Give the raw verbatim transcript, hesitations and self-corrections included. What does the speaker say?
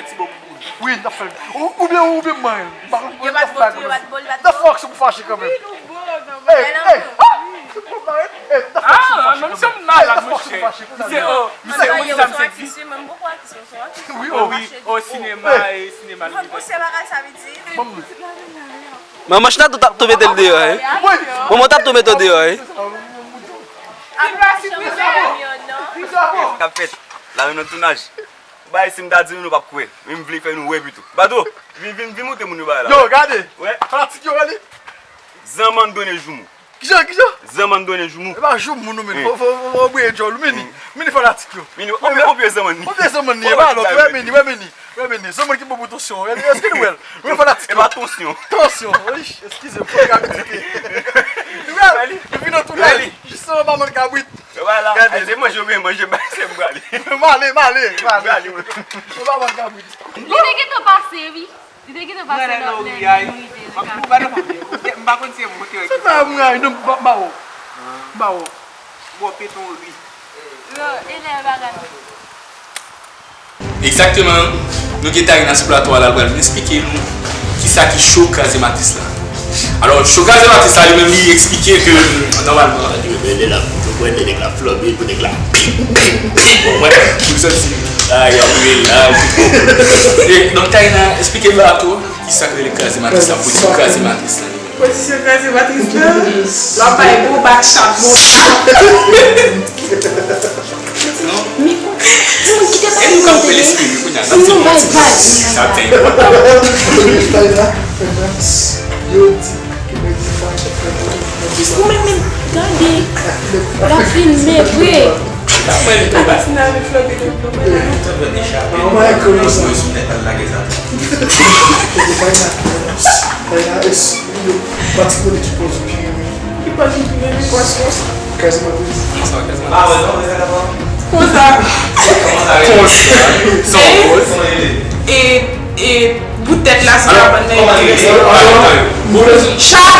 fè ti bo pou ou. Wi, n ap fè. Ou, oubyen, oubyen mwen. Yo pa t bo tou, yo pa t bo, li pa t bo. Nan fòk sou fache kanmenm. Wi, nou bo kanmenm. Ey, ey, ah! Fout mwen mare. Ey, nan fòk sou fache kanmenm. Ah, menm si m malad, monchè. Se, oh, misye, ou di sa, misye di. Wi, oh, wi, oh, sinema, e sinema. Mwen, mwen se bagay sa, li di. Manman Chna tou t ap tou mete l deyò, wi. Manman t ap tou mete w deyò, wi. K ap fèt? La, nou nan tounaj. Bay, si m ta di nou, nou p ap kwè. Men m vle fè nou wè pito. Bato, vin, vin, vin montre moun yo bagay la. Yo, gade. Wè. Fanatik yo, gade. Zanmann donnen joumou. Kijan, kijan? Zanmann donnen joumou. E pa joumou nou, men. Fò, fò, fò, fò, oubliye djòl, men ni. Men ni fanatik yo. Men ni, oubyen, oubyen zanmann ni. Oubyen zanmann ni, e pa lòt, wè, men ni, wè, men ni. Wè, men ni. Zanmann ki bon pou tansyon, wè. Èske nou wè l? Wè fanatik yo. E pa tansyon. Tansyon, wi, eskize m, fò m ka medite. Nou wè l? Nou vin nan tounaj. Jisteman, pa mank kabrit. Yo pa la. Gade. Ay, se manje, oubyen manje, se m prale. M ale, m ale, m ale. M prale, mwen. Yo pa mank kabrit. Li te gentan pase, wi. Li te gentan pase nan, nan, nan rive la. M pa konn si e mwen te wè ki sa. M pa wè, non, m pa, m pa wè. M pa wè. Bon, peton ri. Yo, e lè bagay. Egzakteman, nou gen Taina sou plato a la, l pral vin esplike nou kisa ki cho kraze matris la. Alò, cho kraze matris la, li menm, li eksplike ke, nòmalman, li menm, lè l ap jwe, lè nèg la flanbe, pou nèg la, pim, pim, pim, bon, wè, pou l santi, a, y ap rive la, e, donk, Taina, eksplike nou la tou, kisa k rele kraze matris la, pou di kraze matris la. Pozisyon kraze matris la, l ap bay gwo bat chak moman. Non? Men pou, pou moun ki te pa vin tande, si nou bay vag. Sa te enpòtan. Yo di ke nèg se pa chèf. Ou menm, menm, gade. L ap filme vre. Mwen, li tou bat. Sa ti nan reflòte nan mwen la. Mwen, konnen sa. Mwen sou nèt al lage sa. Yo, pa ti konnen ki pòz ou pi renmen. Ki pòz ou pi renmen? Kòs, kòs. Kazman pi. Kòman sa va, Kazman? Pa wè non, men sa ka fè. Konsa. Kòman sa rele? Konsa. Sa yon pòz. Kòman rele? E, e, bout tèt la, se pa bann nèg ki rele. Alò, kòman rele? Alò, alò, alò. Chat.